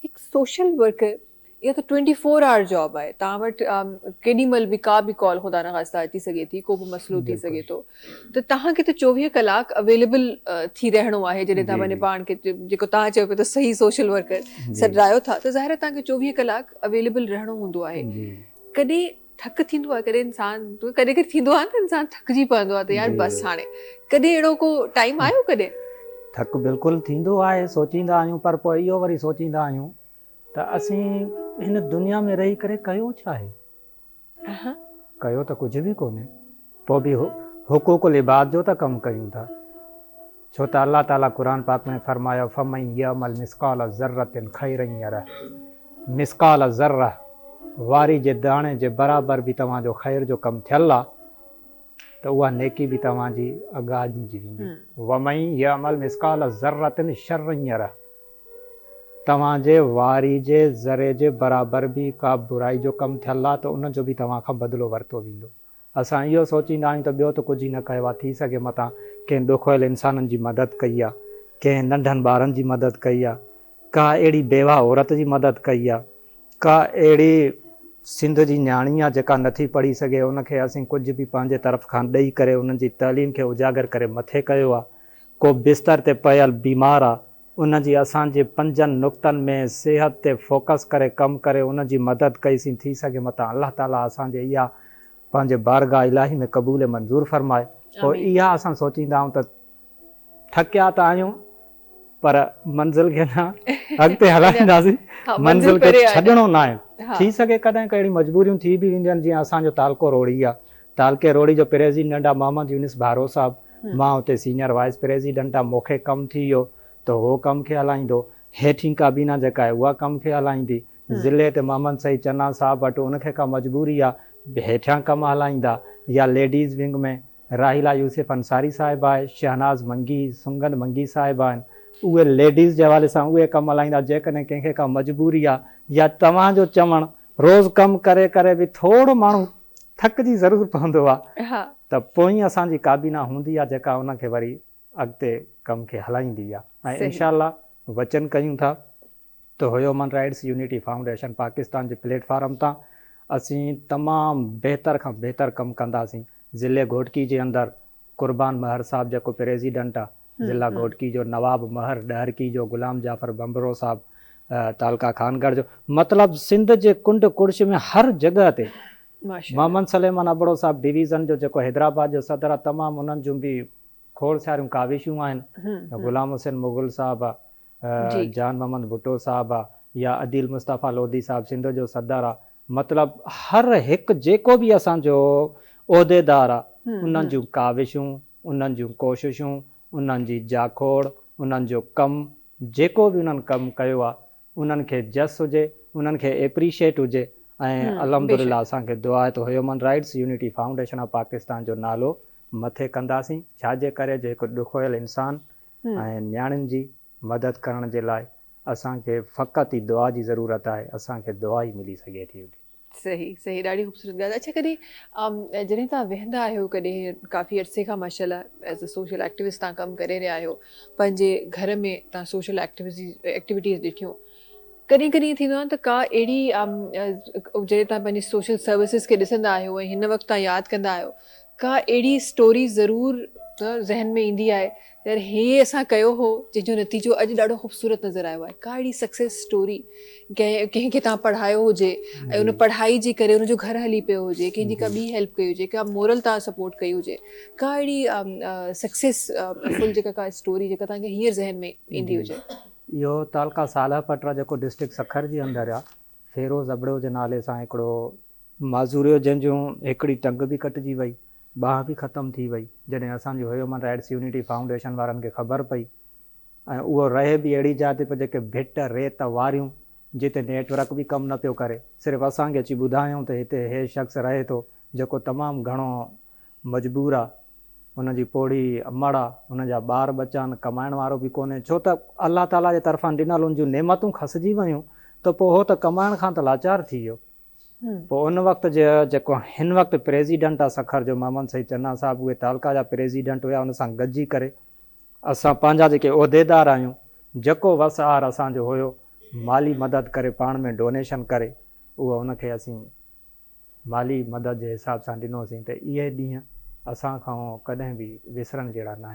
هڪ social worker اها ته ٽوئنٽي فور آور جاب آهي توهان وٽ ڪيڏي مهل به ڪا به ڪال خدا نخواسته اچي سگهي ٿي ڪو به مسئلو ٿي سگهي ٿو ته توهان کي ته 24 ڪلاڪ اويليبل ٿي رهڻو آهي جڏهن توهان پنهنجي پاڻ کي جيڪو توهان چيو پيو ته صحيح سوشل ورڪر سڏرايو ٿا ته ظاهر آهي توهان کي 24 ڪلاڪ اويليبل رهڻو هوندو آهي ڪڏهن ٿڪ ٿيندو آهي ڪڏهن انسان ڪڏهن ڪڏهن ٿيندو آهي نه انسان ٿڪجي پوندو آهي ته يار بس هاڻي ڪڏهن اهڙو ڪو ٽائيم آيو ڪڏهن؟ ٿڪ بلڪل ٿيندو آهي سوچيندا آهيون پر پوء اهو وري سوچيندا آهيون ته اسين هن دنيا ۾ رهي ڪري ڪيو ڇا آهي؟ ڪيو ته ڪجهه به ڪونهي، پوء به حقوق العباد جو ته ڪم ڪيون ٿا. ڇو ته الله تعاليٰ قرآن پاڪ ۾ فرمايو، فمن يعمل مثقال ذرة خيرا يره مثقال ذره واري جي داڻي جي برابر به توهان جو خير جو ڪم ٿيل آ ته اها نيڪي به توهان جي اڳاڙجي ويندي. ومن يعمل مثقال ذرة شرا يره توهان جي واري جي ذري جي برابر به ڪا برائي جو ڪم ٿيل آ ته ان جو به توهان کان بدلو ورتو ويندو. اسان اهو سوچيندا آهيون ته ٻيو ته ڪجهه ئي نه ڪيو آ، ٿي سگهي متان ڪنهن ڏکويل انسانن جي مدد ڪئي آ، ڪنهن ننڍن ٻارن جي مدد ڪئي آ، ڪا اهڙي بيواهه عورت جي مدد ڪئي آ، ڪا اهڙي سنڌ جي نياڻي آ جيڪا نٿي پڙهي سگهي ان کي اسين ڪجهه به پنهنجي طرف کان ڏئي ڪري انهن جي تعليم کي اجاگر ڪري مٿي ڪيو آ، ڪو بستر تي پيل بيمار آ ان جي اسان جي پنجن نقطن ۾ صحت تي فوڪس ڪري ڪم ڪري ان جي مدد ڪئي سين ٿي سگهي متان الله تعالي اسان جي اها پنهنجي بارگاھ الاهي ۾ قبول منظور فرمائي پوء اها اسان سوچيندا آهيون ته ٿڪيا ته آهيون پر منزل کي نه اڳتي هلائينداسين منزل کي ڇڏڻو ناهي ٿي سگهي ڪڏهن ڪهڙي مجبوريون ٿي به وينديون آهن جيئن اسان جو تعلقو روهڙي آهي تعلقي روهڙي جو پريزيڊنٽ آهي محمد يونس ڀارو صاحب مان اتي سينئر وائيس پريزيڊنٽ آ مونکي ڪم ٿي ويو ته هو ڪم کي هلائيندو، هيٺين ڪابينا جيڪا آهي اها ڪم کي هلائيندي، ضلعي تي محمد سعيد چنا صاحب وٽ ان کي ڪا مجبوري آ هيٺيان ڪم هلائيندا يا ليڊيز ونگ ۾ راحيلا يوسف انصاري صاحب آهي، شهناز منگي، سنگند منگي صاحب آهن اهي ليڊيز جي حوالي سان اهي ڪم هلائيندا جيڪڏهن ڪنهن کي ڪا مجبوري آ يا توهان جو چوڻ روز ڪم ڪري ڪري به ٿورو ماڻهو ٿڪجي ضرور پوندو آ ته پوئين اسان جي ڪابينا هوندي آ جيڪا ان کي وري اڳتي ڪم کي هلائيندي آ ۽ انشاء الله وچن ڪيون ٿا ته human rights unity foundation Pakistan جي پليٽ فارم تان اسين تمام بهتر کان بهتر ڪم ڪنداسين ضلعي گهوٽڪي جي اندر قربان مهر صاحب جيڪو پريزيڊنٽ آ ضلع گهوٽڪي جو نواب مهر ڏهرڪي جو غلام جعفر ڀنڀرو صاحب تعلقه خانڳڙهه جو مطلب سنڌ جي ڪنڊ ڪڙڇ ۾ هر جڳهه تي محمد سليمان ابڙو صاحب ڊويزن جو جيڪو حيدرآباد جو صدر آهي تمام انهن جون به کوڙ ساريون ڪاوشون آهن غلام حسين مغل صاحب جان محمد ڀٽو صاحب آ يا عديل مصطفيٰ لوڌي صاحب سنڌ جو صدر آ مطلب هر هڪ جيڪو به اسان جو عهديدار آ انهن جون ڪاوشون انهن جون ڪوششون انهن جي جاکوڙ انهن جو ڪم جيڪو به انهن ڪم ڪيو آ انهن کي جس هجي انهن کي ايپريشيٽ هجي ۽ الحمدلله اسان کي دعا آهي ته human rights unity foundation of Pakistan جو نالو مٿي ڪنداسين ڇا جي ڪري جو هڪ ڏکويل انسان ۽ نياڻين جي مدد ڪرڻ جي لاء اسان کي فقط ئي دعا جي ضرورت آهي اسان کي دعا ئي ملي سگهي ٿي اتي. صحيح صحيح ڏاڍي خوبصورت ڳالهه اڇا ڪڏهن جڏهن توهان ويهندا آهيو ڪڏهن ڪافي عرصي کان ماشاء الله ايز اي سوشل ايڪٽيوسٽ توهان ڪم ڪري رهيا آهيو پنهنجي گهر ۾ توهان سوشل ايڪٽيوٽيز ڏٺيون ڪڏهن ڪڏهن ائين ٿيندو آهي ته ڪا اهڙي جڏهن توهان پنهنجي سوشل سروسز کي ڏسندا آهيو ۽ هن وقت توهان ياد ڪندا آهيو ڪا اهڙي اسٽوري ضرور ذهن ۾ ايندي آهي ته يار هي اسان ڪيو هو جنهن جو نتيجو اڄ ڏاڍو خوبصورت نظر آيو آهي ڪا اهڙي سڪسيس اسٽوري ڪنهن ڪنهن کي توهان پڙهايو هجي ۽ ان پڙهائي جي ڪري ان جو گهر هلي پيو هجي ڪنهن جي ڪا ٻي هيلپ ڪئي هجي ڪا مورل توهان سپورٽ ڪئي هجي ڪا اهڙي سڪسيس فل جيڪا ڪا اسٽوري جيڪا توهان کي هينئر ذهن ۾ ايندي هجي. اهو تعلقه صالح پٽ جيڪو ڊسٽرڪٽ سکر جي اندر آ فيروز ابڙو جي نالي سان هڪڙو معذور هيو جنهن جون هڪڙي ٽنگ به ڪٽجي وئي، ٻانهن به ختم ٿي وئي، جڏهن اسان جي هيومن رائيٽس يونٽي فائونڊيشن وارن کي خبر پئي ۽ اهو رهي به اهڙي جاء تي پيو جيڪي ڀٽ، ريت، واريون جتي نيٽ ورڪ به ڪم نه پيو ڪري، صرف اسان کي اچي ٻڌايائون ته هتي هي شخص رهي ٿو جيڪو تمام گهڻو مجبور آ، ان جي پوڙهي امڙ آ، ان جا ٻار ٻچا آهن، ڪمائڻ وارو به ڪونهي، ڇو ته الله تعاليٰ جي طرفان ڏنل ان جون نعمتون کسجي ويون ته پوء هو ته ڪمائڻ کان ته لاچار ٿي ويو. پوء ان وقت جيڪو هن وقت پريزيڊنٽ آ سکر جو محمد سعيد چنا صاحب اهي تعلقه جا پريزيڊنٽ هيا ان سان گڏجي ڪري اسان پنهنجا جيڪي عهديدار آهيون جيڪو وس آهر اسان جو هيو مالي مدد ڪري پاڻ ۾ ڊونيشن ڪري اهو ان کي اسين مالي مدد جي حساب سان ڏنوسين ته اهي ڏينهن اسان کان ڪڏهن به وسرڻ جهڙا ناهن.